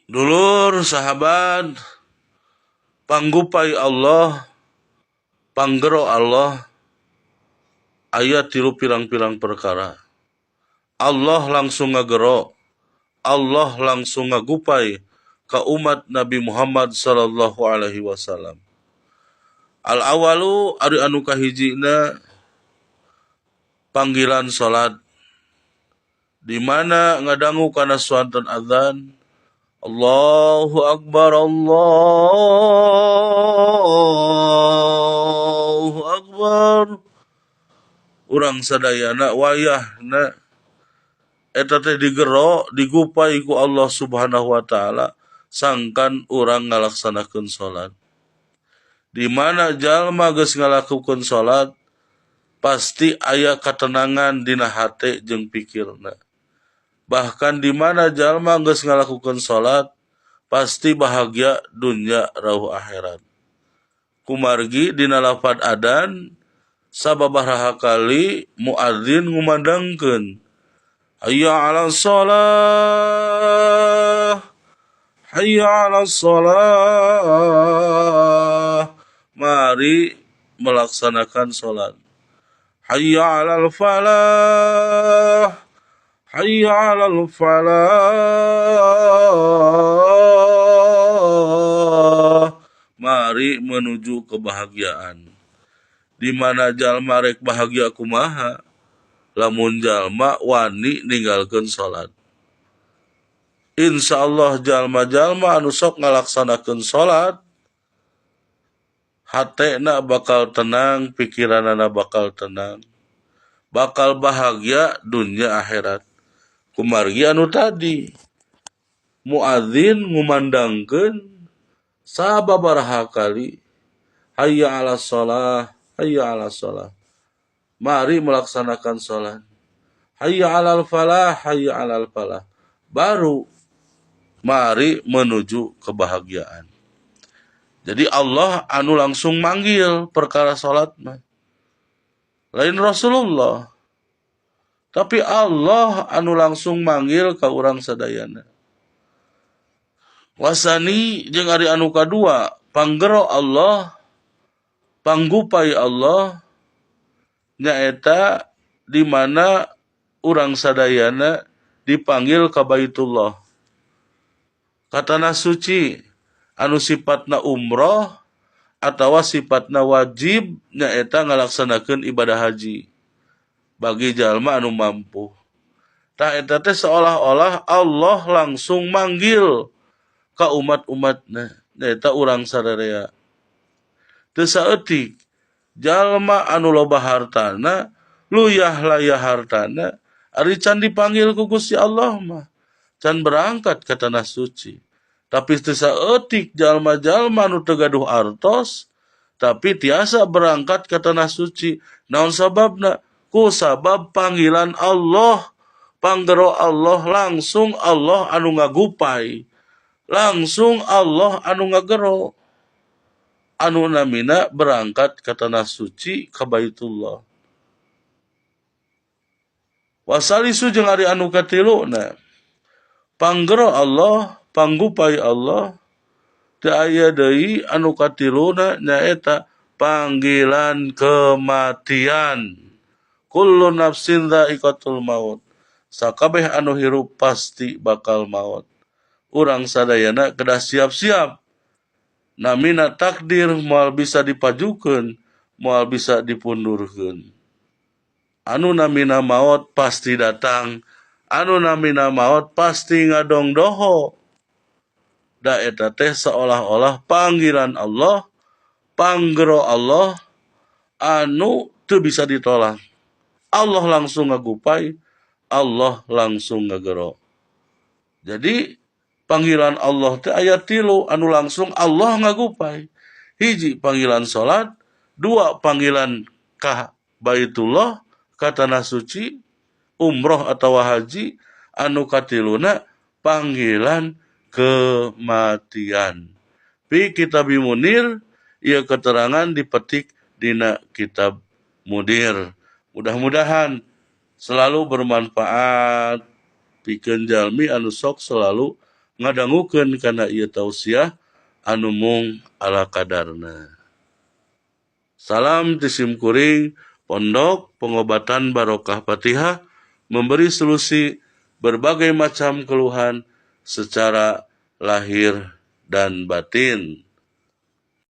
Dulur sahabat, panggupai Allah, panggero Allah aya tilu pirang-pirang perkara. Allah langsung ngagero, Allah langsung ngagupai ka umat Nabi Muhammad sallallahu alaihi wasallam. Al awalu ari anu kahijina panggilan salat, di mana ngadangu kana suanten azan Allahu Akbar, Allahu Akbar. Urang sadayana wayahna eta teh digero digupai ku Allah Subhanahu wa taala sangkan urang ngalaksanakeun salat. Di mana jalma geus ngalakukeun salat pasti aya katenangan dina hate jeung pikirna. Bahkan di mana jalma geus ngalakukeun salat pasti bahagia dunya rauh akhirat. Kumargi dina lafad adan sababaraha kali muadzin ngumandangkeun hayya 'alas shalah, hayya 'alas shalah, mari melaksanakan salat. Hayya 'alal falah, hayya 'alal falah, mari menuju kebahagiaan. Di mana jalma rek bahagia kumaha lamun jalma wani ninggalkeun salat. Insyaallah jalma-jalma anu sok ngalaksanakeun salat hatena bakal tenang, pikiranana bakal tenang, bakal bahagia dunia akhirat. Kumargi anu tadi muadzin ngumandangkeun sababaraha kali hayya 'alas shalah, hayya 'alas shalah, mari melaksanakan salat. Hayya 'alal falah, hayya 'alal falah, baru mari menuju kebahagiaan. Jadi Allah anu langsung manggil perkara salat mah, lain Rasulullah, tapi Allah anu langsung manggil ka urang sadayana. Wasani jeung ari anu kadua panggero Allah, panggupai Allah nyaeta di mana urang sadayana dipanggil ka Baitullah, ka tanah suci anu sifatna umroh atawa sifatna wajib nyaeta ngalaksanakeun ibadah haji bagi jalma anu mampu. Tah eta teh seolah-olah Allah langsung manggil ka umat-umatna nyaeta urang sararea. Teu saeutik jalma anu loba hartana, luyah layah hartana, ari can dipanggil ku Gusti Allah mah can berangkat ka tanah suci. Tapi teu saeutik jalma-jalma anu teu gaduh artos tapi tiasa berangkat ka tanah suci. Naon sababna? Ku sabab panggilan Allah, panggero Allah, langsung Allah anu ngagupai, langsung Allah anu ngagero, anu namina berangkat ke tanah suci ka Baitullah. Wasalisu jeung ari anu katiluna panggero Allah, panggupai Allah, teu aya deui anu katiluna nyaeta panggilan kematian. Kullu nafsin dha'iqatul maut. Sakabeh anu hirup pasti bakal maut. Urang sadayana kedah siap-siap. Namina takdir moal bisa dipajukeun, moal bisa dipundurkeun. Anu namina maut pasti datang, anu namina maut pasti ngadongdoho. Da eta teh seolah-olah panggilan Allah, panggero Allah anu teu bisa ditolak. Allah langsung ngagupai, Allah langsung ngagero. Jadi panggilan Allah teh aya tilu anu langsung Allah ngagupai. Hiji panggilan salat, dua panggilan ka Baitullah, ka tanah suci, umroh atau haji, anu katiluna panggilan kematian. Fi kitab Munir, ieu keterangan dipetik dina kitab Munir. Mudah-mudahan selalu bermanfaat pikeun jalmi anu sok selalu Ngadangukeun kana ieu tausiah anu mung ala kadarna. Salam ti simkuring, Pondok Pengobatan Barokah Fatihah, memberi solusi berbagai macam keluhan secara lahir dan batin.